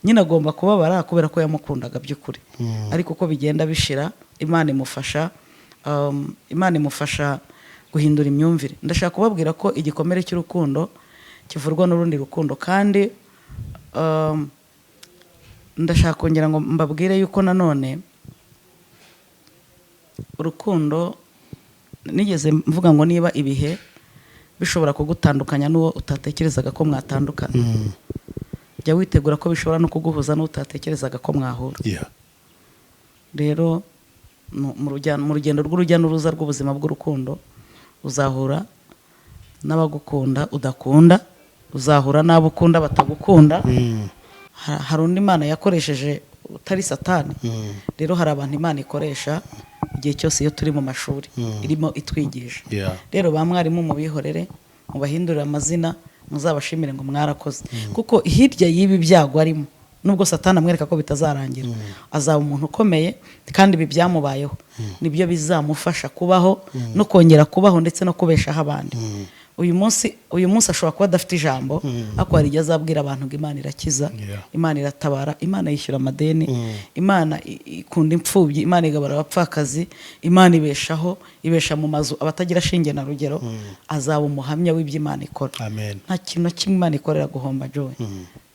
Nyine agomba kubabara kubera ko yamukundaga by'ukuri. Ariko uko bigenda bishira, Imana imufasha guhindura imyumvire. Ndashaka kubabwira ko igikomere cy'urukundo kivurwa n'urundi rukundo. Kandi ndashaka kongera ngo mbabwire yuko nanone urukundo, nigeze mvuga ngo niba ibihe bishobora kugutandukanya n'uwo utatekerezaga ko mwatandukana, jya witegura ko bishobora no kuguhuza n'uwo utatekerezaga ko mwahura. Rero mu rugendo rw'urujya n'uruza rw'ubuzima bw'urukundo, uzahura n'abagukunda udakunda, uzahura n'abo ukunda batagukunda. Hari undi Imana yakoresheje utari Satani. Rero hari abantu Imana ikoresha igihe cyose iyo turi mu mashuri irimo itwigisha. Rero ba mwarimu mubihorere, mubahindurire amazina, muzabashimire ngo mwarakoze, kuko hirya y'ibi byago arimo, nubwo Satani amwereka ko bitazarangira, azaba umuntu ukomeye. Kandi ibi byamubayeho nibyo bizamufasha kubaho no kongera kubaho, ndetse no kubeshaho abandi. Uyu munsi ashobora kuba adafite ijambo, ariko hari igihe azabwira abantu ngo Imana irakiza, Imana iratabara, Imana yishyura amadeni, Imana ikunda imfubyi, Imana igabara abapfakazi, Imana ibeshaho, ibesha mu mazu abatagira shinge na rugero. Azaba umuhamya w'ibyo Imana ikora. Amen. Nta kintu na kimwe Imana ikorera guhomba, Joy.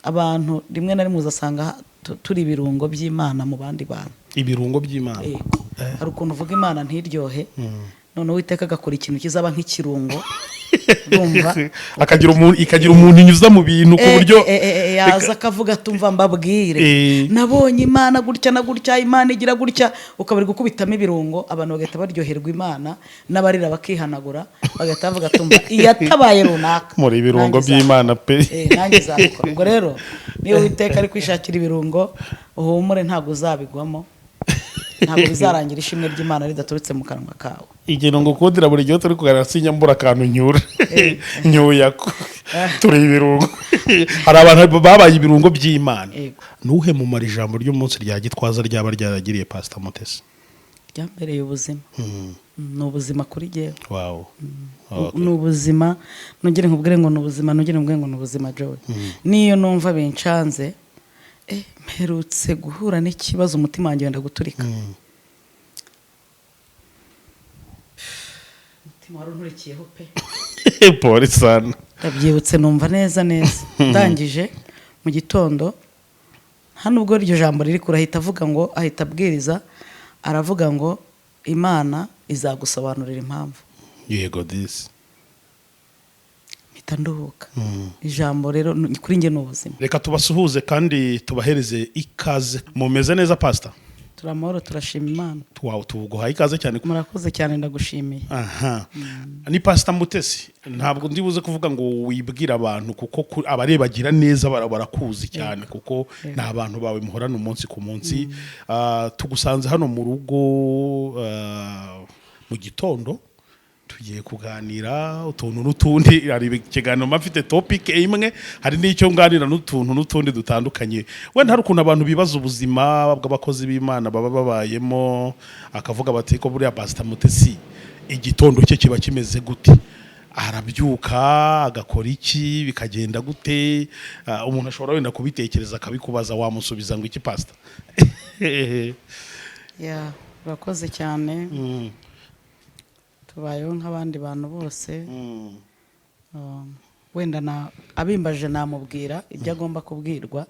Abantu rimwe na rimwe uzasanga turi ibirungo by'Imana mu bandi bantu. Ibirungo by'Imana? Yego. Hari ukuntu uvuga Imana ntiryohe, noneho Uwiteka agakora ikintu kizaba nk'ikirungo, urumva? Akagira umuntu, ikagira umuntu inyuza mu bintu ku buryo Yaza akavuga, "Tumva mbabwire, nabonye Imana gutya na gutya, Imana igira gutya." Ukaba uri gukubitamo ibirungo, abantu bagahita baryoherwa Imana, n'abarira bakihanagura, bagahita bavuga, "Tumva, iyatabaye runaka." Muri ibirungo Nanjye by'Imana pe. Nanjye izabikora. Ubwo rero niba Uwiteka ari kwishakira ibirungo, uhumure, ntabwo uzabigwamo, ntabwo bizarangira ishimwe ry'Imana ridaturutse mu kanwa kawe. Igihe ngo kundira buri gihe turi kuganira, sinyambura akantu nyura nyuya ko turi ibirungo. Hari abantu babaye ibirungo by'Imana. Yego. Nuhe mumaro ijambo ry'umunsi rya Gitwaza ryaba ryaragiriye Pasita Mutesi? Ryambereye ubuzima. Ni ubuzima kuri jyewe. Ni ubuzima. Nongere nkubwire ngo ni ubuzima, nongere nkubwire ngo ni ubuzima, Joy. Niyo numva bincanze, mperutse guhura n'ikibazo, umutima wanjye wenda guturika, umutima wari unturikiyeho pe. Pole sana. Ndabyibutse, numva neza neza. Ndangije mu gitondo, hano ubwo iryo jambo riri kure, ahita avuga ngo, ahita abwiriza, aravuga ngo "Imana izagusobanurira impamvu." Yego disi. Mpita nduhuka. Ijambo rero kuri njye ni ubuzima. Reka tubasuhuze kandi tubahereze ikaze. Mumeze neza, Pasita? Turi amahoro, turashima Imana. Wawe, tuguhaye ikaze cyane. Murakoze cyane, ndagushimiye. Aha ni Pasita Mutesi. Ntabwo ndi buze kuvuga ngo wibwire abantu, kuko abarebagira neza barakuzi cyane, kuko ni abantu bawe muhorana umunsi ku munsi. Tugusanze hano mu rugo mu gitondo, tugiye kuganira utuntu n'utundi. Hari ikiganiro mba mfite topic imwe, hari n'icyo nganira n'utuntu n'utundi dutandukanye. Wenda hari ukuntu abantu bibaza ubuzima bw'abakozi b'Imana baba babayemo, akavuga bati ko buriya Pasita Mutesi igitondo cye kiba kimeze gute? Arabyuka agakora iki? Bikagenda gute? Umuntu ashobora wenda kubitekereza akabikubaza. Wamusubiza ngo iki, Pasita? Ya, urakoze cyane. Tubayeho nk'abandi bantu bose. Wenda na abimbaje namubwira ibyo agomba kubwirwa,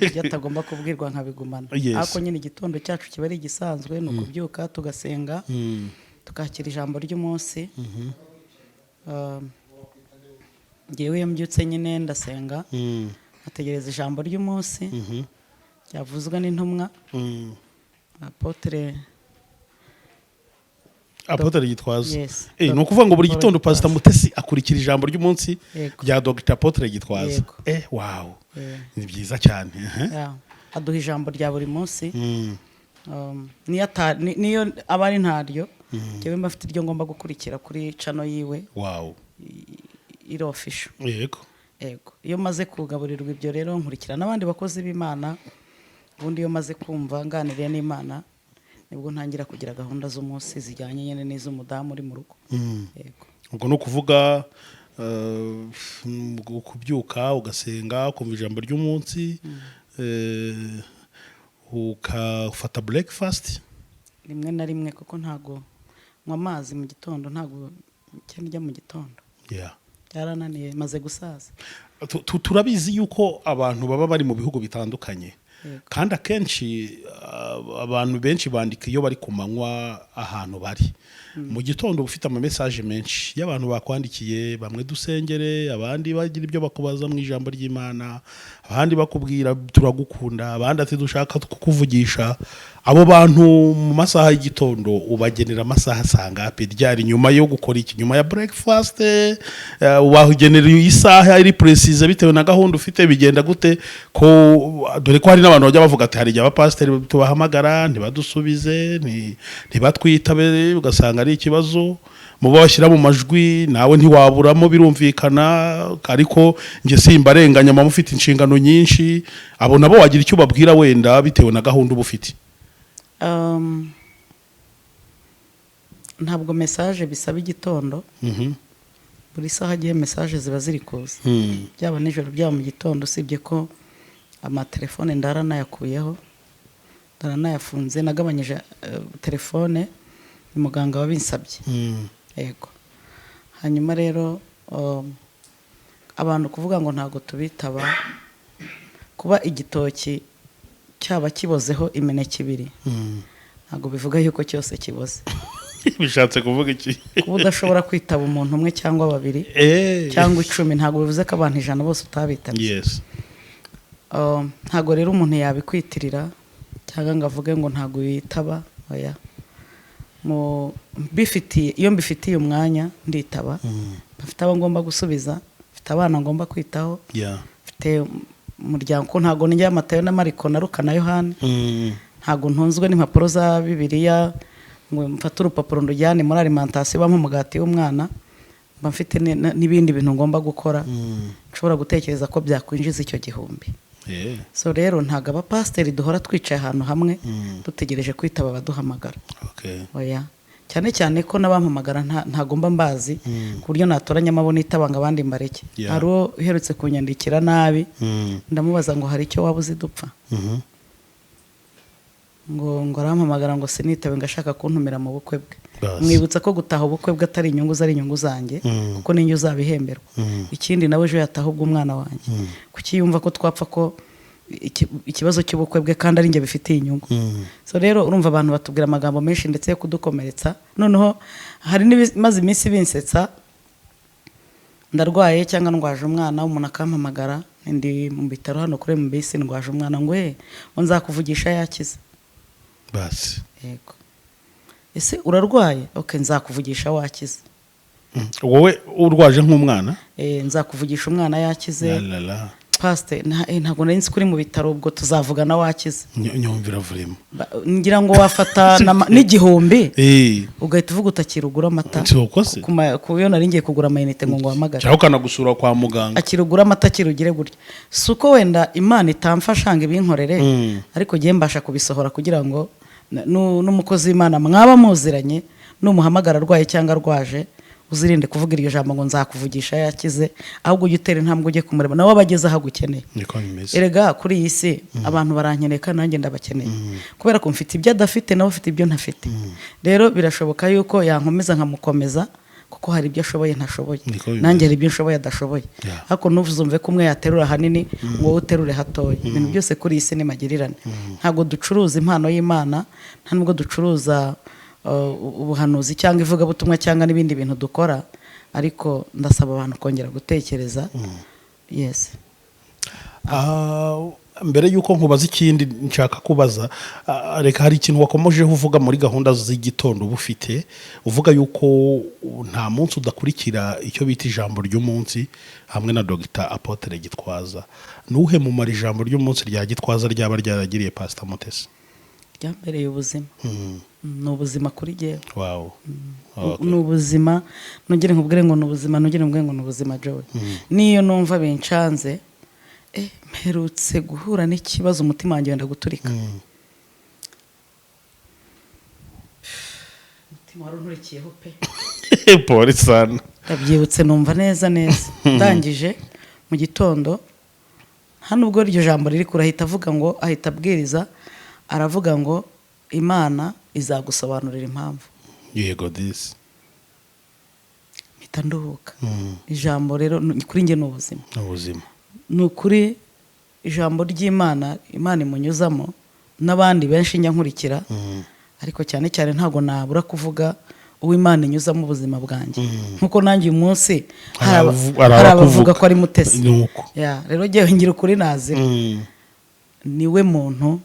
ibyo atagomba kubwirwa nkabigumana. Ariko nyine igitondo cyacu kiba ari igisanzwe, ni ukubyuka, tugasenga, tukakira ijambo ry'umunsi. Njyewe iyo mbyutse nyine ndasenga, nkategereza ijambo ry'umunsi ryavuzwe n'intumwa Apotre. Apotre Gitwaza? Yes. Ni ukuvuga ngo buri Paul gitondo Pastor Gitwaza. Mutesi akurikira ijambo ry'umunsi Yego. rya Dr Apotre Gitwaza? Yego. Wow. Ni byiza cyane. Yeah. Aduha ijambo rya buri munsi. Niyo aba ari ntaryo, njyewe mba mfite iryo ngomba gukurikira kuri channel yiwe iri official. Yego. Iyo maze kugaburirwa ibyo rero, nkurikira n'abandi bakozi b'Imana. Ubundi iyo maze kumva nganiriye n'Imana, nibwo ntangira kugira gahunda z'umunsi zijyanye nyine n'iz'umudamu uri mu rugo. Yego. Ubwo ni ukuvuga kubyuka, ugasenga, ukumva ijambo ry'umunsi. Ukafata breakfast? Rimwe na rimwe, kuko ntago nywa amazi mu gitondo, ntago njya ndya mu gitondo. Byarananiye, maze gusaza. Turabizi yuko abantu baba bari mu bihugu bitandukanye, kandi akenshi abantu benshi bandika iyo bari ku manywa ahantu bari. Mu gitondo uba ufite ama message menshi y'abantu bakwandikiye, bamwe dusengere, abandi bagira ibyo bakubaza mu ijambo ry'Imana, abandi bakubwira turagukunda, abandi ati dushaka kukuvugisha. Abo bantu mu masaha y'igitondo ubagenera amasaha sangapi, ryari, nyuma yo gukora iki, nyuma ya breakfast? Wagenera isaha iri précise bitewe na gahunda ufite? Bigenda gute? Ko dore ko hari n'abantu bajya bavuga ati hari igihe abapasiteri tubahamagara ntibadusubize, ntibatwitabe, ugasanga ari ikibazo mu bo bashyira mu majwi, nawe ntiwaburamo, birumvikana. Ariko njye simbarenganya, mama ufite inshingano nyinshi. Abo nabo wagira icyo ubabwira wenda bitewe na gahunda uba ufite? Ntabwo message bisaba igitondo. Buri saha agiye message ziba ziri kuza, byaba nijoro, byaba mu gitondo, usibye ko amatelefone ndara nayakuyeho, ndara nayafunze. Nagabanyije telefone, ni muganga wabinsabye. Yego. Hanyuma rero abantu kuvuga ngo ntabwo tubitaba, kuba igitoki cyaba kibozeho imineke ibiri ntabwo bivuga yuko cyose kiboze. Bishatse kuvuga iki? Kuba udashobora kwitaba umuntu umwe cyangwa babiri cyangwa 10, ntabwo bivuze ko abantu 100 bose utabitabye. Ntabwo rero umuntu yabikwitirira cyangwa ngo avuge ngo ntabwo witaba. Oya, mu mbifitiye, iyo mbifitiye umwanya nditaba. Mfite abo ngomba gusubiza, mfite abana ngomba kwitaho, mfite umuryango, ko ntabwo njya Matayo na Mariko na Luka na Yohani. Ntabwo ntunzwe n'impapuro za Bibiliya ngo mfate urupapuro ndujyane muri alimentation bampe umugati w'umwana. Mba mfite n'ibindi bintu ngomba gukora, nshobora gutekereza ko byakwinjiza icyo gihumbi. So rero ntabwo abapasiteri duhora twicaye ahantu hamwe dutegereje kwitaba abaduhamagara. Oya, cyane cyane ko n'abampamagara ntagomba mbazi ku buryo natoranya abo nitaba ngo abandi mbareke. Hari uwo uherutse kunyandikira nabi, ndamubaza ngo hari icyo waba uzi dupfa? Ngo arampamagara ngo sinitabe, ngo ashaka kuntumira mu bukwe bwe. Basi. Mwibutsa ko gutaha ubukwe bwe atari inyungu ze, ari inyungu zanjye, kuko ninjye uzabihemberwa. Ikindi nawe ejo yataha ubw'umwana wanjye. Kuki yumva ko twapfa ko ikibazo cy'ubukwe bwe kandi ari njye bifitiye inyungu? So rero urumva abantu batubwira amagambo menshi ndetse yo kudukomeretsa. Noneho hari n'ibimaze iminsi binsetsa: ndarwaye cyangwa ndwaje umwana, umuntu akampamagara, ndi mu bitaro hano kuri MBC, ndwaje umwana, ngo ngo nzakuvugisha yakize. Basi. Yego, ese urarwaye? Okay, nzakuvugisha wakize. Wowe urwaje nk'umwana? Nzakuvugisha umwana yakize. La la la. Pasite, ntabwo nari nzi ko uri mu bitaro, ubwo tuzavugana wakize. Nyumvira vurimo. Ngira ngo wafata n'igihumbi ugahita uvuga utakira ugura amata. Si uko se? Ku yo nari ngiye kugura amayinite ngo nguhamagare. Cyangwa ukanagusura kwa muganga. Akira ugura amata, akira ugire gutya. Si uko wenda Imana itamfasha ngo ibinkorere, ariko ngiye mbasha kubisohora kugira ngo n'umukozi w'Imana mwaba muziranye numuhamagara arwaye cyangwa arwaje, uzirinde kuvuga iryo jambo ngo nzakuvugisha yakize, ahubwo ujye utera intambwe ujye kumureba, nawe aba ageze aho agukeneye. Niko bimeze. Erega kuri iyi si abantu barankeneye kandi nanjye ndabakeneye, kubera ko mfite ibyo adafite, nawe afite ibyo ntafite. Rero birashoboka yuko yankomeza nkamukomeza, kuko hari ibyo ashoboye ntashoboye, Niko bimeze. nanjye hari ibyo nshoboye adashoboye. Ariko ntuzumve ko umwe yaterura hanini ngo wowe uterure hatoya. Ibintu byose kuri iyi si ni magirirane. Ntabwo ducuruza impano y'Imana, nta nubwo ducuruza ubuhanuzi cyangwa ivugabutumwa cyangwa n'ibindi bintu dukora. Ariko ndasaba abantu kongera gutekereza, yes. Mbere y'uko nkubaza ikindi nshaka kubaza, reka hari ikintu wakomojeho uvuga muri gahunda z'igitondo uba ufite, uvuga yuko nta munsi udakurikira icyo bita ijambo ry'umunsi hamwe na Dr Apôtre Gitwaza. Nuhe mumaro ijambo ry'umunsi rya Gitwaza ryaba ryaragiriye Pastor Mutesi? Ryambereye ubuzima. Ni ubuzima kuri jyewe. Ni ubuzima. Nongere nkubwire ngo ni ubuzima, nongere nkubwire ngo ni ubuzima. Joy, niyo numva bincanze, mperutse guhura n'ikibazo, umutima wanjye wenda guturika, umutima wari unturikiyeho pe. Pole sana. Ndabyibutse, numva neza neza. Ndangije mu gitondo Nta nubwo iryo jambo riri kure, ahita avuga ngo, ahita abwiriza, aravuga ngo Imana izagusobanurira impamvu. Yego disi. Mpita nduhuka. Ijambo rero kuri njye ni ubuzima. Ubuzima. Ni ukuri, ijambo ry'Imana, Imana imunyuzamo n'abandi benshi njya nkurikira, ariko cyane cyane ntabwo nabura kuvuga uwo Imana inyuzamo ubuzima bwanjye, nkuko nanjye uyu munsi hari hari hari abavuga abakuvuga. ko ari Mutesi. Ni uko. Ya, rero ngewe ngira ukuri nazira. Niwe muntu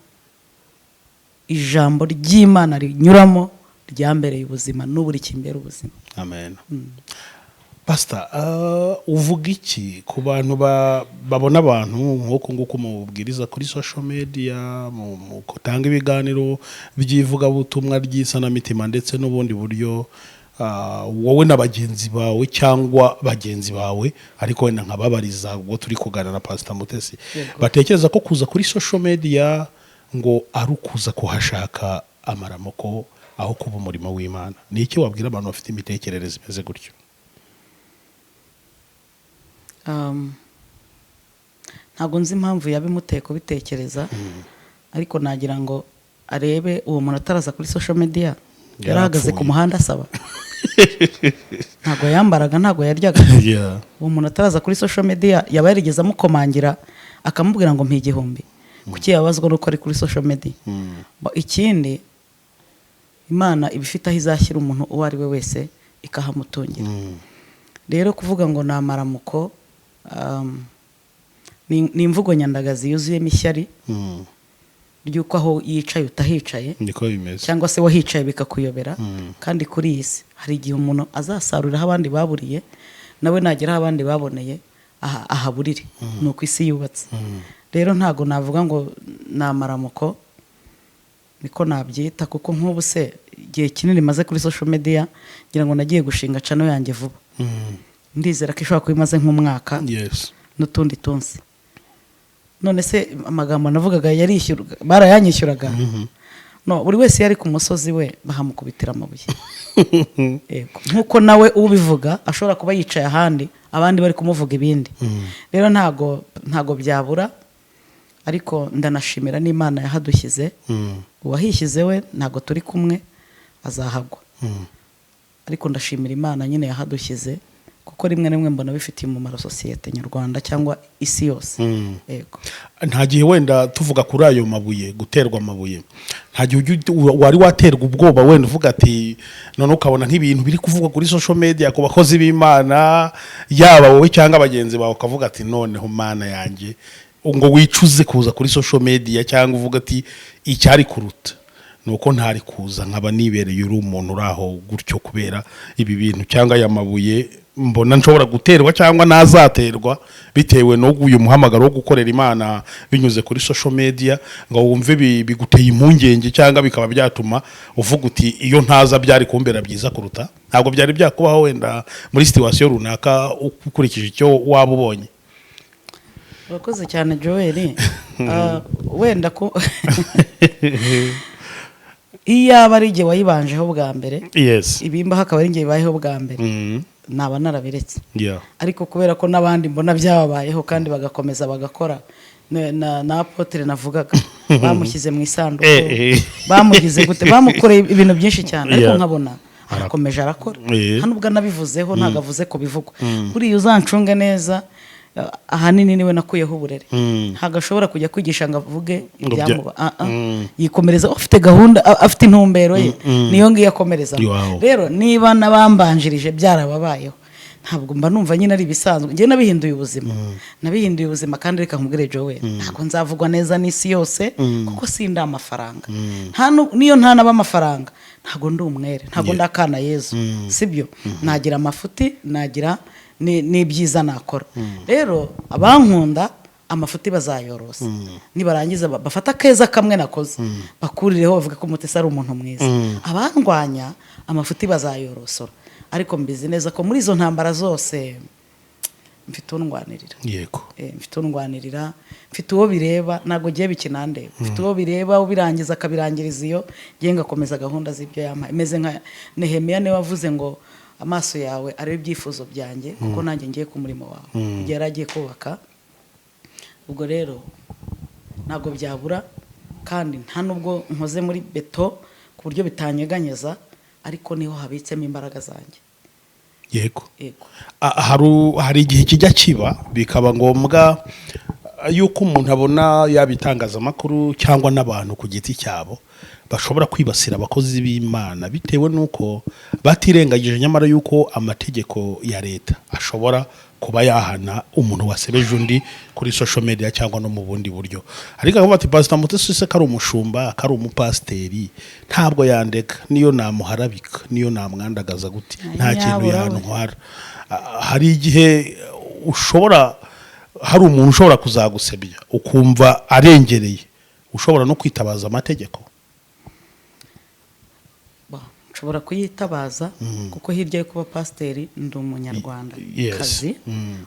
ijambo ry'Imana rinyuramo ryambereye ubuzima, n'ubu rikimbera ubuzima. Amen. Pastor, uvuga iki ku bantu babona abantu nk'uku nguku mubwiriza kuri social media, mu gutanga ibiganiro by'ivugabutumwa ry'isanamitima, ndetse n'ubundi buryo, wowe na bagenzi bawe cyangwa bagenzi bawe, ariko wenda nkababariza ubwo turi kuganira na Pastor Mutesi, batekereza ko kuza kuri social media ngo ari ukuza kuhashaka amaramuko aho kuba umurimo w'Imana? Ni iki wabwira abantu bafite imitekerereze imeze gutyo? Ntabwo nzi impamvu yabimuteye kubitekereza, ariko nagira ngo arebe uwo muntu ataraza kuri social media yarahagaze Yarapfuye. ku muhanda asaba, ntabwo yambaraga, ntabwo yaryaga. Uwo muntu ataraza kuri social media yaba yarigeze amukomangira akamubwira ngo mpa 1000? Kuki yabazwa nuko ari kuri social media? Ikindi, Imana iba ifite aho izashyira umuntu uwo ari we wese ikahamutungira. Rero kuvuga ngo ni amaramuko, ni imvugo nyandagazi yuzuyemo ishyari ry'uko aho yicaye utahicaye, Niko bimeze. cyangwa se wahicaye bikakuyobera. Kandi kuri iyi si hari igihe umuntu azasaruriraho abandi baburiye, nawe nagera aho abandi baboneye ahaburire. Ni uko isi yubatse. Rero ntabwo navuga ngo ni amaramuko, niko nabyita, kuko nk'ubu se igihe kinini maze kuri social media, ngira ngo nagiye gushinga channel yanjye vuba, ndizera ko ishobora kuba imaze nk'umwaka n'utundi tunsi. None se amagambo navugaga yarishyurwa? Barayanyishyuraga? No buri wese yari ku musozi we bahamukubitira amabuye. Yego. Nk'uko nawe ubivuga ashobora kuba yicaye ahandi, abandi bari kumuvuga ibindi. Rero ntago byabura, ariko ndanashimira n'Imana yahadushyize. Uwahishyize we ntago turi kumwe, azahagwa. Ariko ndashimira Imana nyine yahadushyize, kuko rimwe na rimwe mbona bifitiye umumaro sosiyete nyarwanda cyangwa isi yose. Yego. Nta gihe wenda, tuvuga kuri ayo mabuye, guterwa amabuye, nta gihe wari waterwa ubwoba, wenda uvuga ati none ukabona nk'ibintu biri kuvugwa kuri social media ku bakozi b'Imana, yaba wowe cyangwa bagenzi bawe, ukavuga ati noneho Mana yanjye, ngo wicuze kuza kuri social media, cyangwa uvuga ati icyari kuruta ni uko ntari kuza, nkaba nibereye uri umuntu uri aho gutyo, kubera ibi bintu cyangwa aya mabuye mbona nshobora guterwa cyangwa nazaterwa bitewe n'uyu muhamagaro wo gukorera Imana binyuze kuri social media, ngo wumve biguteye impungenge cyangwa bikaba byatuma uvuga uti iyo ntaza byari kumbera byiza kuruta? Ntabwo byari byakubaho wenda muri situation runaka, ukurikije icyo waba ubonye? Urakoze cyane, Joel. Wenda ko iyo aba ari igihe wayibanjeho bwa mbere, ibimbaho akaba ari igihe bibayeho bwa mbere, naba narabiretse. Ariko kubera ko n'abandi mbona byababayeho kandi bagakomeza bagakora, na apôtre navugaga bamushyize mu isanduku, bamugize gute, bamukoreye ibintu byinshi cyane, ariko nkabona arakomeje arakora. Hano ubwo anabivuzeho, ntabwo avuze ku bivugwa. Buriya uzancunge neza, ahanini niwe nakuyeho uburere. Ntabwo ashobora kujya kwigisha ngo avuge Ngo ibyamuba. Yikomereza afite gahunda, afite intumbero ye, niyo ngiyo akomereza. Rero niba n'abambanjirije byarababayeho, ntabwo mba numva nyine ari ibisanzwe. Njye nabihinduye ubuzima, nabihinduye ubuzima. Kandi reka nkubwire, Joel, ntabwo nzavugwa neza n'isi yose, kuko sindi amafaranga. Niyo ntanaba amafaranga, ntabwo ndi umwere, ntabwo ndakana Yezu, sibyo? Nagira amafuti, nagira n'ibyiza nakora. Rero abankunda amafuti bazayorosa, nibarangiza bafata akeza kamwe nakoze bakurireho, bavuga ko Mutesi ari umuntu mwiza. Abandwanya amafuti bazayorosora, ariko mbizi neza ko muri izo ntambara zose mfite undwanirira. Mfite undwanirira, mfite uwo bireba. Ntabwo ngiye bikinandeba, mfite uwo bireba, ubirangiza akabirangiriza iyo ngiye, ngakomeza gahunda z'ibyo yampaye. Meze nka Nehemiya, niwe wavuze ngo amaso yawe arebe ibyifuzo byanjye, kuko nanjye ngiye ku murimo wawe, igihe yari agiye kubaka. Ubwo rero ntabwo byabura, kandi nta nubwo nkoze muri beto ku buryo bitanyeganyeza, ariko niho habitsemo imbaraga zanjye. Yego. Hari igihe kijya kiba bikaba ngombwa yuko umuntu abona yaba itangazamakuru cyangwa n'abantu ku giti cyabo bashobora kwibasira abakozi b'Imana bitewe n'uko batirengagije nyamara yuko amategeko ya leta ashobora kuba yahana umuntu wasebeje undi kuri social media cyangwa no mu bundi buryo. Ariko akavuga ati: "Pastor Mutesi se ko ari umushumba, ko ari umupasiteri, ntabwo yandeka, niyo namuharabika, niyo namwandagaza gute, nta kintu Nyabura we. yantwara." Hari igihe ushobora, hari umuntu ushobora kuzagusebya ukumva arengereye, ushobora no kwitabaza amategeko. Nshobora kuyitabaza kuko hirya yo kuba pasiteri ndi umunyarwanda kazi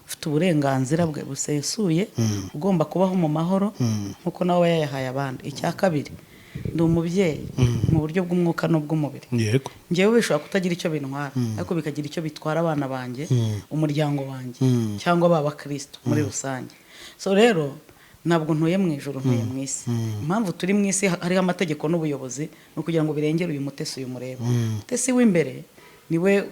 ufite uburenganzira bwe busesuye, ugomba kubaho mu mahoro nk'uko nawe yayahaye abandi. Icya kabiri, ndi umubyeyi mu buryo bw'umwuka n'ubw'umubiri. Njyewe bishobora kutagira icyo bintwara, ariko bikagira icyo bitwara abana banjye, umuryango wanjye, cyangwa ba bakristo muri rusange. So rero ntabwo ntuye mu ijoro, ntuye mu isi. Impamvu turi mu isi hariho amategeko n'ubuyobozi ni ukugira ngo birengere uyu Mutesi, uyu mureba. Mutesi w'imbere niwe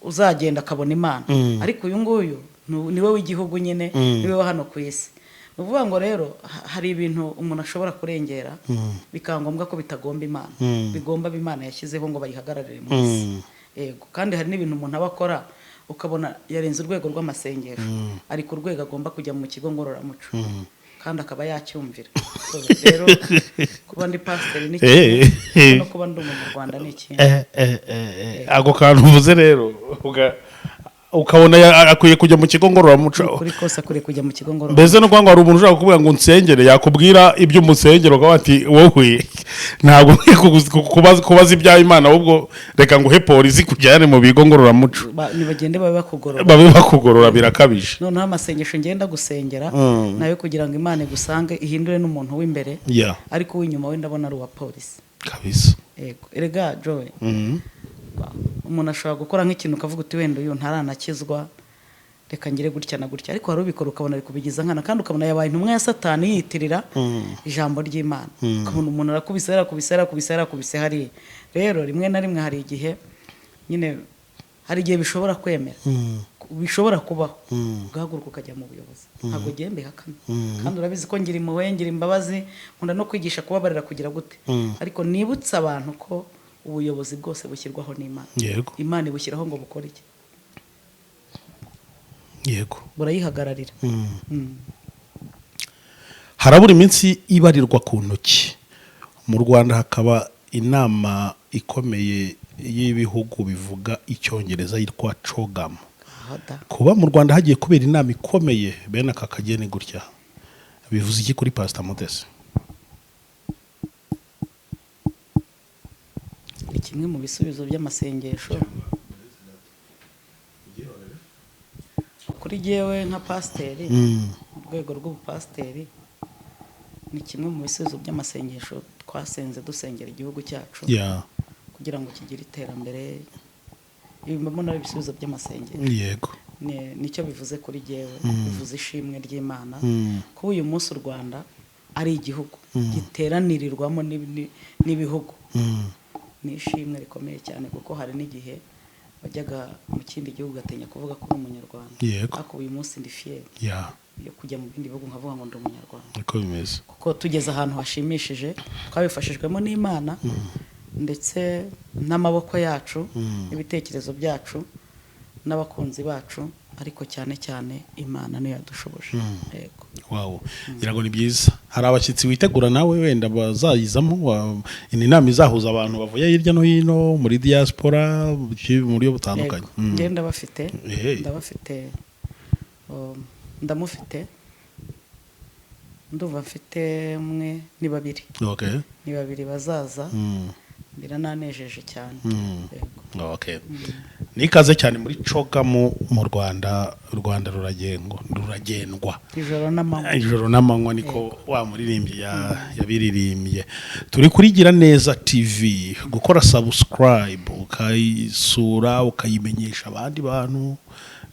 uzagenda akabona Imana, ariko uyu nguyu niwe w'igihugu nyine, niwe wa hano ku isi. Ni ukuvuga ngo rero hari ibintu umuntu ashobora kurengera bikaba ngombwa ko bitagomba Imana, bigomba abo Imana yashyizeho ngo bayihagararire mu isi. Yego, kandi hari n'ibintu umuntu aba akora ukabona yarenze urwego rw'amasengesho, ari ku rwego agomba kujya mu kigo ngororamuco kandi akaba yacyumvira. So, rero kuba ndi pasiteri ni kimwe, no kuba ndi umunyarwanda ni ikindi. Ako kantu uvuze rero, ukabona akwiye kujya mu kigo ngororamuco. Kuri kose akwiye kujya mu kigo ngororamuco. Mbese no kuvuga ngo hari umuntu ushobora kukubwira ngo unsengere, yakubwira ibyo umusengera ukavuga ati: "Wowe ntabwo nkwiye kubaza ibya Imana, ahubwo reka nguhe polisi kujyane mu bigo ngororamuco." Nibagende babe bakugorora. Babe bakugorora, birakabije. Noneho amasengesho ngenda gusengera nayo kugira ngo Imana igusange, ihindure n'umuntu w'imbere, ariko uw'inyuma we ndabona ari uwa polisi. Yego, erega Joy, umuntu ashobora gukora nk'ikintu ukavuga uti: "Wenda uyu ntaranakizwa, reka ngire gutya na gutya." Ariko hari ubikora ukabona ari kubigiza nkana, kandi ukabona yabaye intumwa ya Satani yiyitirira ijambo ry'Imana. Ukabona umuntu arakubise, yarakubise, yarakubise, yarakubise hariya. Rero rimwe na rimwe hari igihe nyine, hari igihe bishobora kwemera, bishobora kubaho ugahaguruka ukajya mu buyobozi. Ntabwo ugiye mbihakana, kandi urabizi ko ngira impuhwe, ngira imbabazi, nkunda no kwigisha kubabarira, kugira gute, ariko nibutse abantu ko ubuyobozi bwose bushyirwaho n'Imana. Imana ibushyiraho ngo bukore iki? Burayihagararira. Harabura iminsi ibarirwa ku ntoki mu Rwanda hakaba inama ikomeye y'ibihugu bivuga icyongereza yitwa CHOGM. Aho da. Kuba mu Rwanda hagiye kubera inama ikomeye bene aka kageni gutya bivuze iki kuri Pasita Mutesi? Ni kimwe mu bisubizo by'amasengesho kuri jyewe nka pasiteri. Mu rwego rw'ubupasiteri ni kimwe mu bisubizo by'amasengesho twasenze dusengera igihugu cyacu kugira ngo kigire iterambere. Ibi mbona ari ibisubizo by'amasengesho. Nicyo bivuze kuri jyewe, bivuze ishimwe ry'Imana kuba uyu munsi u Rwanda ari igihugu giteranirirwamo n'ibihugu. Ni ishimwe rikomeye cyane, kuko hari n'igihe wajyaga mu kindi gihugu ugatinya kuvuga ko uri umunyarwanda, ariko uyu munsi ndi fier yo kujya mu bindi bihugu nkavuga ngo ndi umunyarwanda, Niko bimeze. kuko tugeze ahantu hashimishije, twabifashijwemo n'Imana ndetse n'amaboko yacu n'ibitekerezo byacu n'abakunzi bacu, ariko cyane cyane Imana niyo yadushoboje. Yego. Wow, ngira ngo ni byiza. Hari abashyitsi witegura nawe wenda bazayizamo? Ni inama izahuza abantu bavuye hirya no hino muri diaspora mu buryo butandukanye. Yego. Njye ndabafite. Ndabafite, ndamufite, ndumva mfite umwe, ni babiri. Ni babiri bazaza. Birananejeje cyane. Yego. Okay. Ni ikaze cyane muri CHOGM mu Rwanda. U Rwanda ruragendwa, ruragendwa ijoro n'amanywa. Ijoro n'amanywa, niko wa muririmbyi yabiririmbye. Turi kuri Gira Neza TV. Gukora subscribe, ukayisura, ukayimenyesha abandi bantu.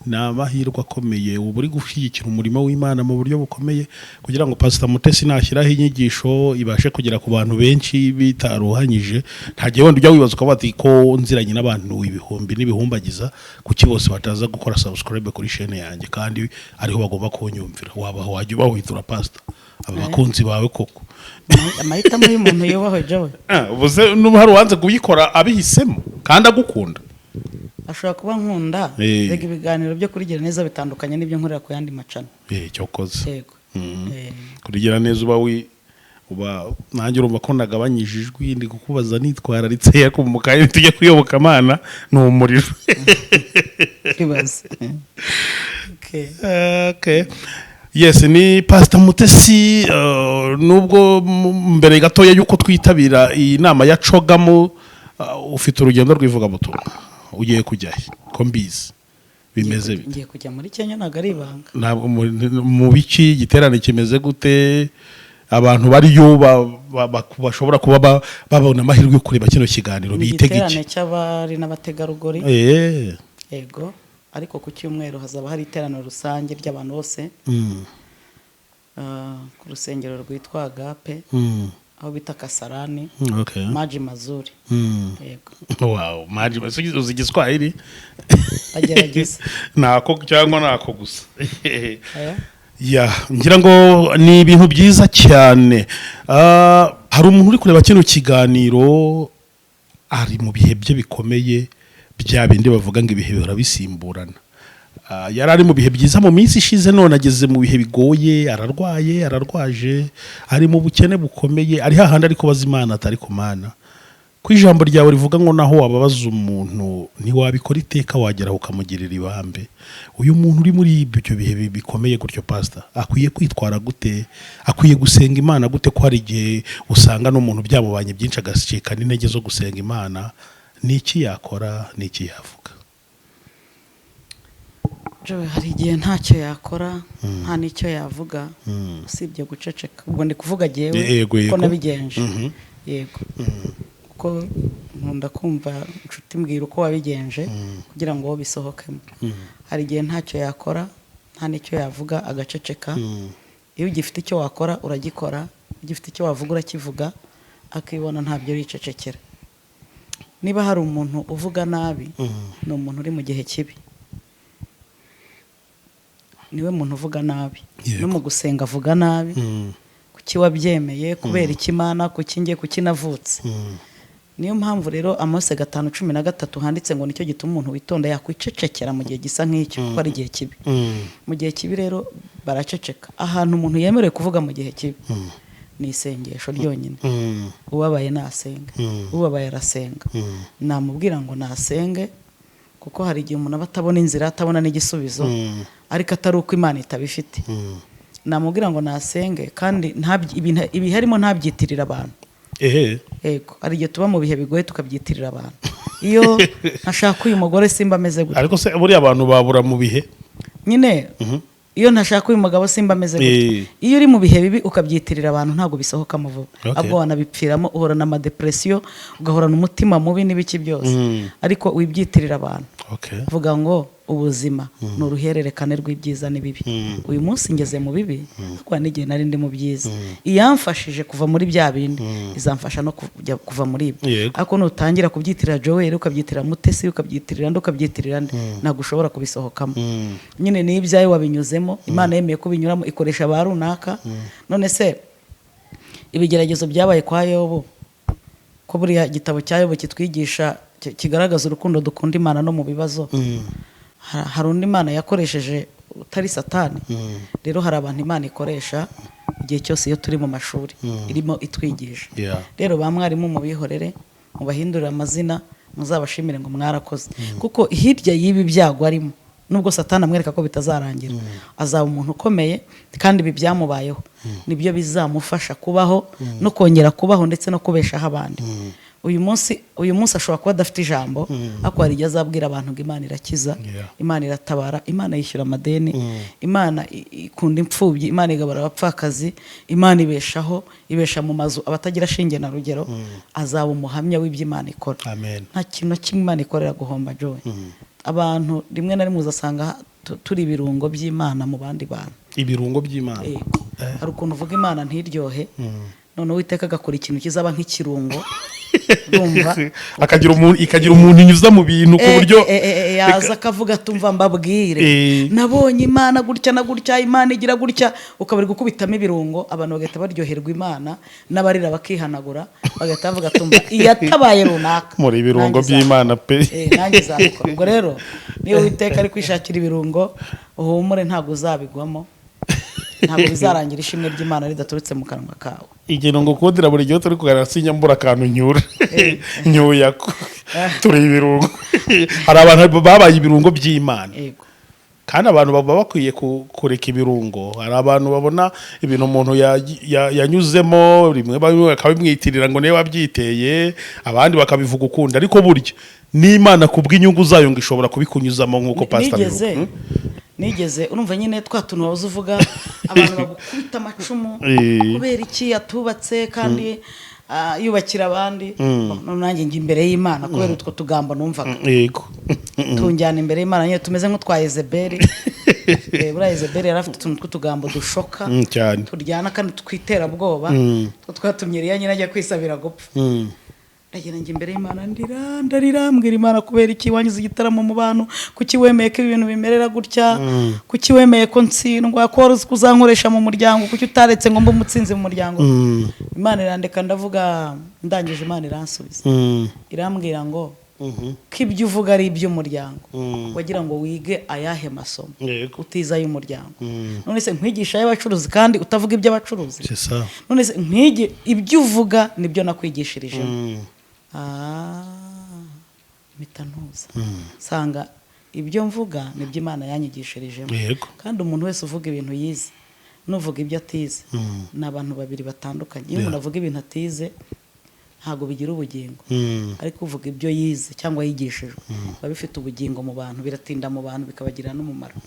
Ni amahirwe akomeye, uba uri gushyigikira umurimo w'Imana mu buryo bukomeye, kugira ngo Pastor Mutesi nashyiraho inyigisho ibashe kugera ku bantu benshi bitaruhanyije. Nta gihe wenda ujya wibaza ukavuga ati: "Ko nziranye n'abantu ibihumbi n'ibihumbagiza, kuki bose bataza gukora subscribe kuri chaîne yanjye kandi ariho bagomba kunyumvira?" Waba wajya ubahwitura, Pastor, aba bakunzi bawe koko? Amahitamo y'umuntu yubahwe, Jowe. Ah, ubuze nuba hari uwanze kuyikora abihisemo kandi agukunda? Ashobora kuba nkunda. Rega ibiganiro byo kuri Gira Neza bitandukanye n'ibyo nkorera ku yandi macana. Cyokoze. Yego. Kurigira neza uba wi uba nanjye urumva ko nagabanyije ijwi, ndi kukubaza nitwararitse, ariko mu kanya tujya kuyoboka Imana ni umuriro. Ibaze. Okay. Okay. Yes, ni Pastor Mutesi. Nubwo mbere gatoya yuko twitabira iyi nama ya CHOGM, ufite urugendo rw'ivugabutumwa, ugiye kujya he ko mbizi bimeze bite? Ngiye kujya muri Kenya, ntabwo ari ibanga. Ntabwo mu biki, igiterane kimeze gute? Abantu bariyo bashobora kuba babona amahirwe yo kureba kino kiganiro Ni bitega igiterane iki? cy'abari n'abategarugori. Yego, ariko ku cyumweru hazaba hari iteraniro rusange ry'abantu bose ku rusengero rwitwa Agape, aho bita Kasarani, Maji Mazuri. Yego. Wow, maji, uzi Igiswahili? Agerageza. Nako cyangwa nako gusa? Aya. Ya, ngira ngo ni ibintu byiza cyane. Hari umuntu uri kureba kino kiganiro ari mu bihe bye bikomeye, bya bindi bavuga ngo ibihe bihora bisimburana. Yari ari mu bihe byiza mu minsi ishize, none ageze mu bihe bigoye, ararwaye, ararwaje, ari mu bukene bukomeye, ari hahandi ari kubaza Imana atari ku Mana ko ijambo ryawe rivuga ngo naho wababaza umuntu ntiwabikora iteka, wageraho ukamugirira ibambe. Uyu muntu uri muri ibyo bihe bikomeye gutyo, Pastor, akwiye kwitwara gute? Akwiye gusenga Imana gute, ko hari igihe usanga n'umuntu byamubanye byinshi agacika n'intege zo gusenga Imana? Ni iki yakora? Ni iki yavuga? Jowe, hari igihe ntacyo yakora, nta n'icyo yavuga usibye guceceka. Ubwo ndi kuvuga jyewe Yego, yego. ko nabigenje. Yego, kuko nkunda kumva inshuti mbwira uko wabigenje kugira ngo bisohokemo. Hari igihe ntacyo yakora, nta n'icyo yavuga, agaceceka. Iyo ugifite icyo wakora uragikora, ugifite icyo wavuga urakivuga, akibona ntabyo yicecekera. Niba hari umuntu uvuga nabi, ni umuntu uri mu gihe kibi, niwe muntu uvuga nabi. No mu gusenga avuga nabi: "Kuki wabyemeye? Kubera iki Imana? Kuki njye? Kuki navutse?" Niyo mpamvu rero Amose 5:13 handitse ngo nicyo gituma umuntu witonda yakwicecekera mu gihe gisa nk'icyo, kuko ari igihe kibi. Mu gihe kibi rero baraceceka. Ahantu umuntu yemerewe kuvuga mu gihe kibi ni isengesho ryonyine. Ubabaye nasenga, ubabaye arasenga. Namubwira ngo nasenge, kuko hari igihe umuntu aba atabona inzira, atabona n'igisubizo, ariko atari uko Imana itabifite. Namubwira ngo nasenge kandi ibiharimo ntabyitirira abantu. Yego, hari igihe tuba mu bihe bigoye tukabyitirira abantu: "Iyo ntashaka uyu mugore simba ameze gutya." Ariko se buriya abantu babura mu bihe? Nyine "Iyo ntashaka uyu mugabo simba ameze gutya." Iyo uri mu bihe bibi ukabyitirira abantu, ntabwo bisohokamo vuba. Ahubwo wanabipfiramo, uhorana amadepresiyo, ugahorana umutima mubi n'ibiki byose. Ariko wibyitirira abantu, vuga ngo ubuzima ni uruhererekane rw'ibyiza n'ibibi. Uyu munsi ngeze mu bibi, ariko hari n'igihe nari ndi mu byiza. Iyamfashije kuva muri bya bindi izamfasha no kujya kuva muri ibyo. Ariko nutangira kubyitirira Joel, ukabyitirira Mutesi, ukabyitirira nde, ukabyitirira nde, ntabwo ushobora kubisohokamo. Nyine ni ibyawe wabinyuzemo, Imana yemeye ko ubinyuramo, ikoresha ba runaka. None se ibigeragezo byabaye kwa Yobu, ko buriya igitabo cya Yobu kitwigisha, kigaragaza urukundo dukunda Imana no mu bibazo, hari undi Imana yakoresheje utari Satani? Rero hari abantu Imana ikoresha igihe cyose iyo turi mu mashuri irimo itwigisha. Rero ba mwarimu mubihorere, mubahindurire amazina, muzabashimire ngo mwarakoze, kuko hirya y'ibi byago arimo, nubwo Satani amwereka ko bitazarangira, azaba umuntu ukomeye. Kandi ibi byamubayeho nibyo bizamufasha kubaho no kongera kubaho, ndetse no kubeshaho abandi. Uyu munsi ashobora kuba adafite ijambo, ariko hari igihe azabwira abantu ngo Imana irakiza, Imana iratabara, Imana yishyura amadeni, Imana ikunda imfubyi, Imana igabura abapfakazi, Imana ibeshaho, ibesha mu mazu abatagira shinge na rugero. Azaba umuhamya w'ibyo Imana ikora. Amen. Nta kintu na kimwe Imana ikorera guhomba, Joy. Abantu rimwe na rimwe uzasanga turi ibirungo by'Imana mu bandi bantu. Ibirungo by'Imana? Yego. Hari ukuntu uvuga Imana ntiryohe, noneho Uwiteka agakora ikintu kizaba nk'ikirungo, urumva? Akagira umuntu, ikagira umuntu inyuza mu bintu ku buryo Yaza akavuga, "Tumva mbabwire, nabonye Imana gutya na gutya, Imana igira gutya," ukaba uri gukubitamo ibirungo, abantu bagahita baryoherwa Imana, n'abarira bakihanagura, bagahita bavuga, "Tumva iyatabaye runaka." Muri ibirungo Nanjye by'Imana pe. Nanjye izabikora. Ubwo rero niba Uwiteka ari kwishakira ibirungo, uhumure, ntabwo uzabigwamo, ntabwo bizarangira ishimwe ry'Imana ridaturutse mu kanwa kawe. Igihe ngo kundira buri gihe turi kuganira, sinyambura akantu nyura nyuya ko turi ibirungo. Hari abantu babaye ibirungo by'Imana. Yego. Kandi abantu baba bakwiye kureka ibirungo. Hari abantu babona ibintu umuntu yanyuzemo, rimwe bamwe bakabimwitirira ngo niwe wabyiteye, abandi bakabivuga ukundi, ariko burya n'Imana ku bw'inyungu zayo ngo ishobora kubikunyuzamo nk'uko pastor Nigeze abivuga. Nigeze, urumva nyine twa tuntu wabuze uvuga, abantu bagukubita amacumu, kubera iki yatubatse kandi yubakira abandi. None nanjye njya imbere y'Imana kubera utwo tugambo numvaga, tunjyana imbere y'Imana nyine tumeze nk'utwa Yezebeli. Buriya Yezebeli yari afite utuntu tw'utugambo dushoka, Cyane. turyana kandi twiterabwoba, two twatumye Eliya nyine ajya kwisabira gupfa. Ndagenda njya imbere y'Imana, ndira, ndarira, mbwira Imana, "Kubera iki wanyuze igitaramo mu bantu? Kuki wemeye ko ibintu bimerera gutya? Kuki wemeye ko ntsindwa? Ko wari uzi ko uzankoresha mu muryango, kuki utaretse ngo mbe umutsinzi mu muryango?" Imana irandeka, ndavuga, ndangije Imana iransubiza, irambwira ngo ko ibyo uvuga ari iby'umuryango, wagira ngo wige ayahe masomo utize ay'umuryango? None se nkwigisha ay'abacuruzi kandi utavuga iby'abacuruzi? C'est ça. None se nkwigi ibyo uvuga nibyo nakwigishirijemo?" Mpita ntuza, nsanga ibyo mvuga nibyo Imana yanyigishirijemo. Kandi umuntu wese uvuga ibintu yize n'uvuga ibyo atize ni abantu babiri batandukanye. Iyo umuntu avuga ibintu atize, ntabwo bigira ubugingo, ariko uvuga ibyo yize cyangwa yigishijwe, biba bifite ubugingo mu bantu, biratinda mu bantu, bikabagirira n'umumaro.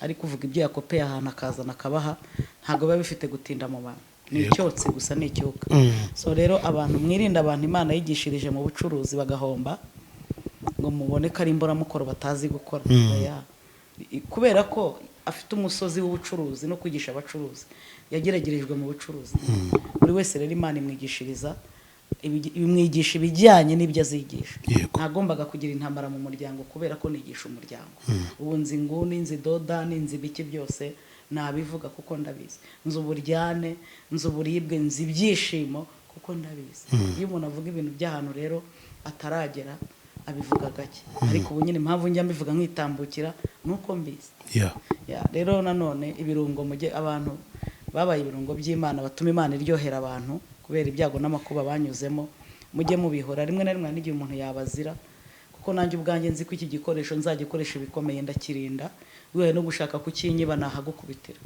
Ariko uvuga ibyo yakopeye ahantu akazana akabaha, ntabwo biba bifite gutinda mu bantu, ni icyotsi gusa, ni icyuka. So rero abantu, mwirinde abantu Imana yigishirije mu bucuruzi bagahomba, ngo mubone ko ari imburamukoro batazi gukora. Oya. Kubera ko afite umusozi w'ubucuruzi no kwigisha abacuruzi, yageragerejwe mu bucuruzi. Buri wese rero Imana imwigishiriza imwigisha ibijyanye n'ibyo azigisha. Ntagombaga kugira intambara mu muryango kubera ko nigisha umuryango. Ubu nzi inguni, nzi dodani, nzi ibiki byose, nabivuga kuko ndabizi. Nzi uburyane, nzi uburibwe, nzi ibyishimo kuko ndabizi. Iyo umuntu avuga ibintu by'ahantu rero ataragera, abivuga gake, ariko ubu nyine impamvu njya mbivuga nkitambukira ni uko mbizi. Ya, rero nanone ibirungo, mujye abantu babaye ibirungo by'Imana batuma Imana iryohera abantu kubera ibyago n'amakuba banyuzemo, mujye mubihora. Rimwe na rimwe hari n'igihe umuntu yabazira, kuko nanjye ubwanjye nzi ko iki gikoresho nzagikoresha ibikomeye, ndakirinda. Wihaye no gushaka kukinyiba, nahagukubitira.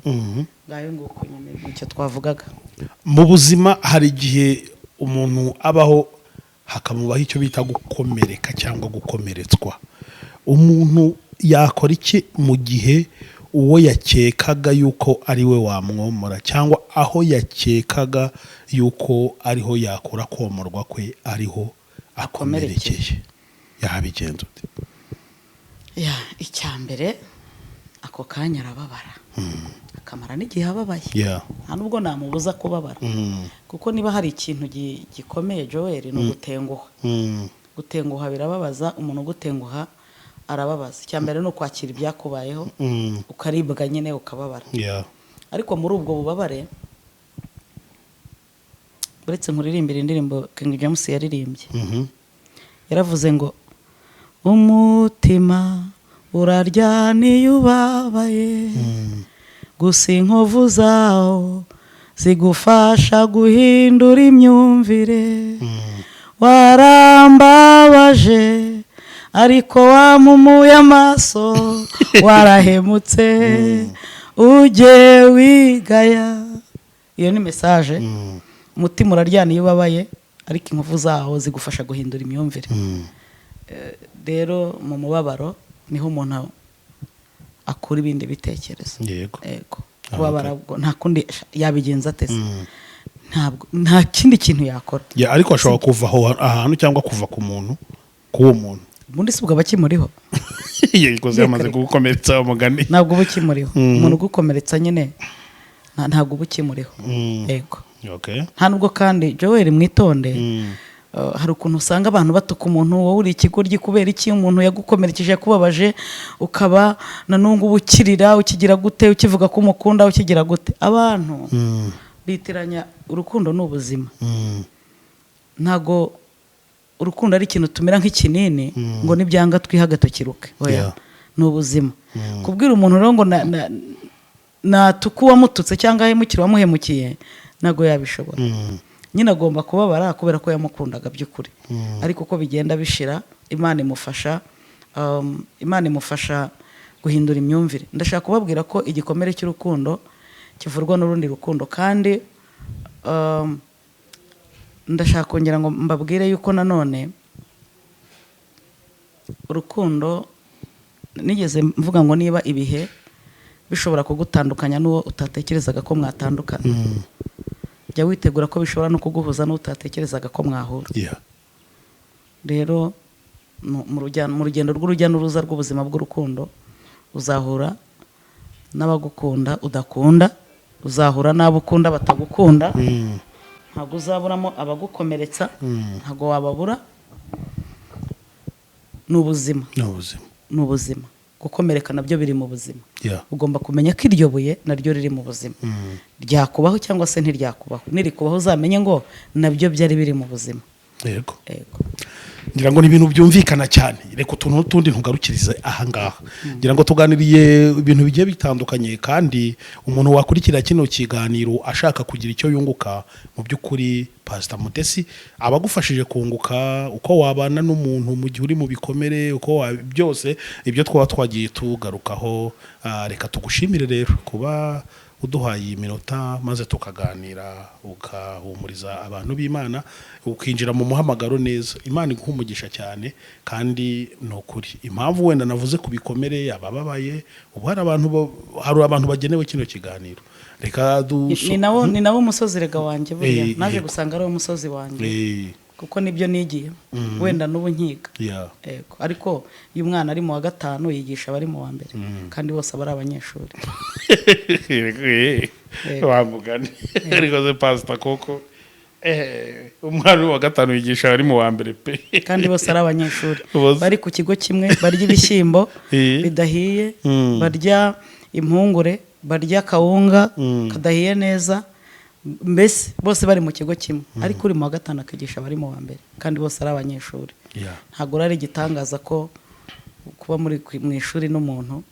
Ngayo nguko nyine, nicyo twavugaga. Mu buzima hari igihe umuntu abaho hakamubaho icyo bita gukomereka cyangwa gukomeretswa. Umuntu yakora iki mu gihe uwo yakekaga yuko ari we wamwomora, cyangwa aho yakekaga yuko ariho yakura komorwa kwe, ariho akomerekeye? Yabigenza ute? Ya, icya mbere, ako kanya arababara, akamara n'igihe ababaye. Nta nubwo namubuza kubabara, kuko niba hari ikintu gikomeye, Joel, ni ugutenguha. Gutenguha birababaza. Umuntu ugutenguha arababaza. Icya mbere ni ukwakira ibyakubayeho, ukaribwa nyine, ukababara. Ariko muri ubwo bubabare, uretse nkuririmbira indirimbo King James yaririmbye, yaravuze ngo umutima uraryana iyo ubabaye, gusa inkovu zawo zigufasha guhindura imyumvire. Warambabaje ariko wampumuye amaso, warahemutse, ujye wigaya. Iyo ni message. Umutima uraryana iyo ubabaye, ariko inkovu zawo zigufasha guhindura imyumvire. Rero mu mubabaro niho umuntu akura ibindi bitekerezo. Yego, kubabara ubwo nta kundi yabigenza ateze, ntabwo nta kindi kintu yakora. Ya, ariko ashobora kuva aho ahantu cyangwa kuva ku muntu, k'uwo muntu. Ubundi si ubwo aba akimuriho. Yego, yamaze kugukomeretsa, umugani. Ntabwo uba ukimuriho. Umuntu ugukomeretsa nyine ntabwo uba ukimuriho, yego. Nta nubwo kandi, Joel, mwitonde. Hari ukuntu usanga abantu batuka umuntu: "Wowe uri ikigoryi." Kubera iki? Umuntu yagukomerekeje, yakubabaje, ukaba na n'ubu ngubu ukirira, ukigira gute, ukivuga ko umukunda, ukigira gute? Abantu bitiranya urukundo n'ubuzima. Ntago urukundo ari ikintu tumera nk'ikinini ngo nibyanga twihaga tukiruke. Oya. Ni ubuzima. Kubwira umuntu rero ngo natuka uwamututse cyangwa ahemukire uwamuhemukiye, ntabwo yabishobora. Nyine agomba kubabara kubera ko yamukundaga by'ukuri. Ariko uko bigenda bishira, Imana imufasha guhindura imyumvire. Ndashaka kubabwira ko igikomere cy'urukundo kivurwa n'urundi rukundo. Kandi ndashaka kongera ngo mbabwire yuko nanone urukundo, nigeze mvuga ngo niba ibihe bishobora kugutandukanya n'uwo utatekerezaga ko mwatandukana, jya witegura ko bishobora no kuguhuza n'uwo utatekerezaga ko mwahura. Rero mu rugendo rw'urujya n'uruza rw'ubuzima bw'urukundo, uzahura n'abagukunda udakunda, uzahura n'abo ukunda batagukunda. Ntabwo uzaburamo abagukomeretsa, ntabwo wababura, ni ubuzima. Ni ubuzima. Ni ubuzima. Gukomereka nabyo biri mu buzima. Ugomba kumenya ko iryo buye naryo riri mu buzima, ryakubaho cyangwa se ntiryakubaho. Nirikubaho, uzamenye ngo nabyo byari biri mu buzima. Yego. Ngira ngo ni ibintu byumvikana cyane. Reka utuntu n'utundi ntugarukirize ahangaha. Ngira ngo tuganiriye ibintu bigiye bitandukanye, kandi umuntu wakurikira kino kiganiro ashaka kugira icyo yunguka, mu by'ukuri Pasita Mutesi aba agufashije kunguka uko wabana n'umuntu mu gihe uri mu bikomere, uko byose ibyo twaba twagiye tugarukaho. Reka tugushimire rero kuba uduhaye iyi minota maze tukaganira, ukahumuriza abantu b'Imana, ukinjira mu muhamagaro neza. Imana iguha umugisha cyane. Kandi ni ukuri, impamvu wenda navuze ku bikomere, abababaye ubu, hari abantu bagenewe kino kiganiro. Reka Ni nawo musozi rega wanjye buriya. Naje gusanga ari wo musozi wanjye, kuko nibyo nigiye, wenda n'ubu nkiga. Yego. Ariko iyo umwana ari mu wa gatanu yigisha abari mu wa mbere, kandi bose aba ari abanyeshuri. Yego. Wa mugani, ariko se pasita koko, umwana wa gatanu yigisha ari mu wa mbere pe. Kandi bose ari abanyeshuri, bari ku kigo kimwe, barya ibishyimbo bidahiye, barya impungure, barya kawunga kadahiye neza, mbese bose bari mu kigo kimwe, ariko uri mu wa gatanu akigisha abari mu wa mbere, kandi bose ari abanyeshuri. Ntabwo ari igitangaza ko kuba muri mu ishuri n'umuntu,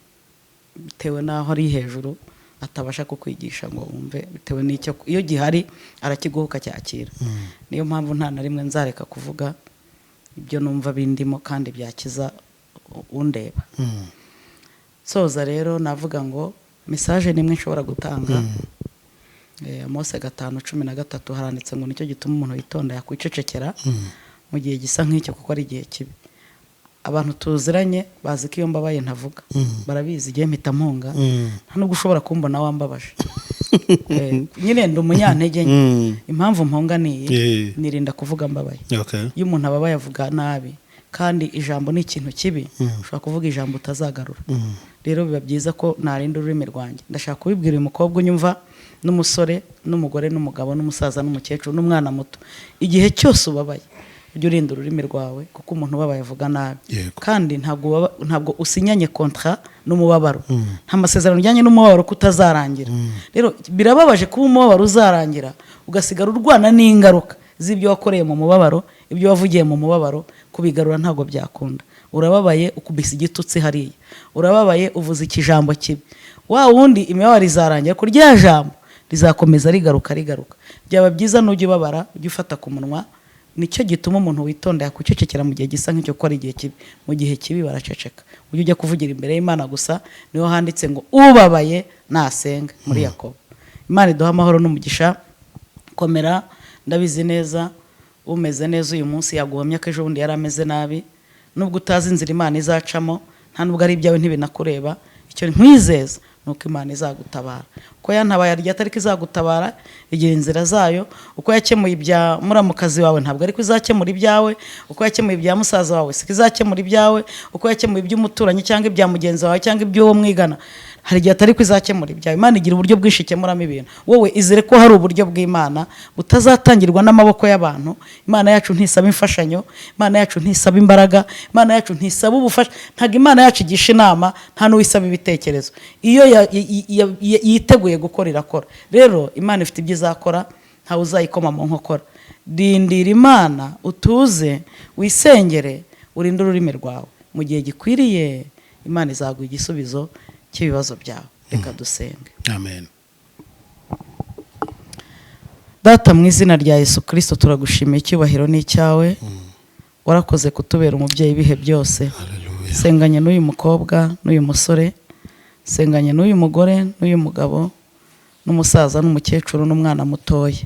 bitewe n'aho ari hejuru, atabasha kukwigisha ngo wumve, bitewe n'icyo iyo gihari arakiguha ukacyakira. Niyo mpamvu nta na rimwe nzareka kuvuga ibyo numva bindimo kandi byakiza undeba. Soza rero navuga ngo message nimwe nshobora gutanga. Amose 5:13 haranditse ngo: "Nicyo gituma umuntu witonda yakwicecekera mu gihe gisa nk'icyo, kuko ari igihe kibi." Abantu tuziranye bazi ko iyo mbabaye ntavuga, barabizi. Igihe mpita mpunga, nta nubwo ushobora kumbona wambabaje. Nyine ndi umunyantege nke. Impamvu mpunga ni iyi: nirinda kuvuga mbabaye. Iyo umuntu ababaye avuga nabi, kandi ijambo ni ikintu kibi, ushobora kuvuga ijambo utazagarura. Rero biba byiza ko narinda ururimi rwanjye. Ndashaka kubibwira uyu mukobwa unyumva, n'umusore, n'umugore, n'umugabo, n'umusaza, n'umukecuru, n'umwana muto: igihe cyose ubabaye, ujye urinda ururimi rwawe, kuko umuntu ubabaye avuga nabi. Kandi ntabwo usinyanye contrat n'umubabaro, nta masezerano ujyanye n'umubabaro ko utazarangira. Rero birababaje kuba umubabaro uzarangira, ugasigara urwana n'ingaruka z'ibyo wakoreye mu mubabaro, ibyo wavugiye mu mubabaro. Kubigarura ntabwo byakunda. Urababaye, ukubise igitutsi hariya, urababaye, uvuze ikijambo kibi, wa wundi imibabaro izarangira, ariko rya jambo rizakomeza rigaruka, rigaruka. Byaba byiza nujya ubabara ujye ufata ku munwa. Nicyo gituma umuntu witonda yakwicecekera mu gihe gisa nk'icyo, kuko ari igihe kibi. Mu gihe kibi baraceceka. Ujye ujya kuvugira imbere y'Imana gusa, niho handitse ngo: "Ubabaye nasenga", muri Yakobo. Imana iduha amahoro n'umugisha. Komera, ndabizi neza, umeze neza uyu munsi yaguhamya ko ejo bundi yari ameze nabi. Nubwo utazi inzira Imana izacamo, nta nubwo ari ibyawe, ntibinakureba. Icyo nkwizeza Nuko Imana izagutabara. Uko yantabaye arya atari ko izagutabara, igira inzira zayo. Uko yakemuye ibya muramukazi wawe ntabwo ariko izakemura ibyawe. Uko yakemuye ibya musaza wawe siko izakemura ibyawe. Uko yakemuye iby'umuturanyi cyangwa ibya mugenzi wawe cyangwa iby'uwo mwigana, hari igihe atari ko izakemura ibyawe. Imana igira uburyo bwinshi ikemuramo ibintu. Wowe izere ko hari uburyo bw'Imana butazatangirwa n'amaboko y'abantu. Imana yacu ntisaba imfashanyo, Imana yacu ntisaba imbaraga, Imana yacu ntisaba ubufasha. Ntabwo Imana yacu igisha inama, nta n'uwisaba ibitekerezo. Iyo yiteguye gukora, irakora. Rero Imana ifite ibyo izakora, ntawe uzayikoma mu nkokora. Rindira Imana, utuze, wisengere, urinde ururimi rwawe. Mu gihe gikwiriye Imana izaguha igisubizo cy'ibibazo byawe. Reka dusenge. Amen. Data, mu izina rya Yesu Kirisito, turagushimiye. Icyubahiro ni icyawe. Warakoze kutubera umubyeyi ibihe byose. Hallelujah. Senganye n'uyu mukobwa n'uyu musore, senganye n'uyu mugore n'uyu mugabo n'umusaza n'umukecuru n'umwana mutoya.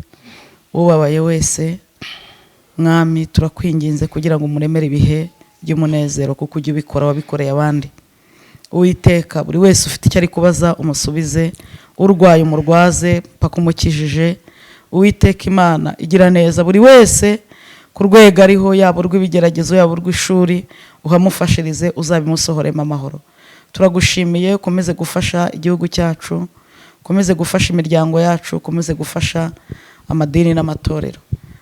Ubabaye wese, Mwami, turakwinginze kugira ngo umuremere ibihe by'umunezero, kuko ujya ubikora, wabikoreye abandi. Uwiteka, buri wese ufite icyo ari kubaza umusubize, urwaye umurwaze paka umukijije. Uwiteka Imana igira neza, buri wese ku rwego ariho, yaba urw'ibigeragezo, yaba urw'ishuri, uhamufashirize, uzabimusohoremo amahoro. Turagushimiye. Ukomeze gufasha igihugu cyacu, ukomeze gufasha imiryango yacu, ukomeze gufasha amadini n'amatorero,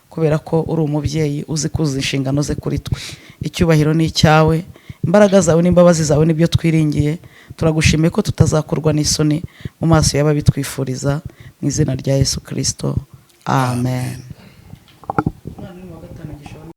kubera ko uri umubyeyi uzi kuzuza inshingano ze kuri twe. Icyubahiro ni icyawe. Imbaraga zawe n'imbabazi zawe nibyo twiringiye. Turagushimiye ko tutazakorwa n'isoni mu maso y'ababitwifuriza. Mu izina rya Yesu Kirisito, amen.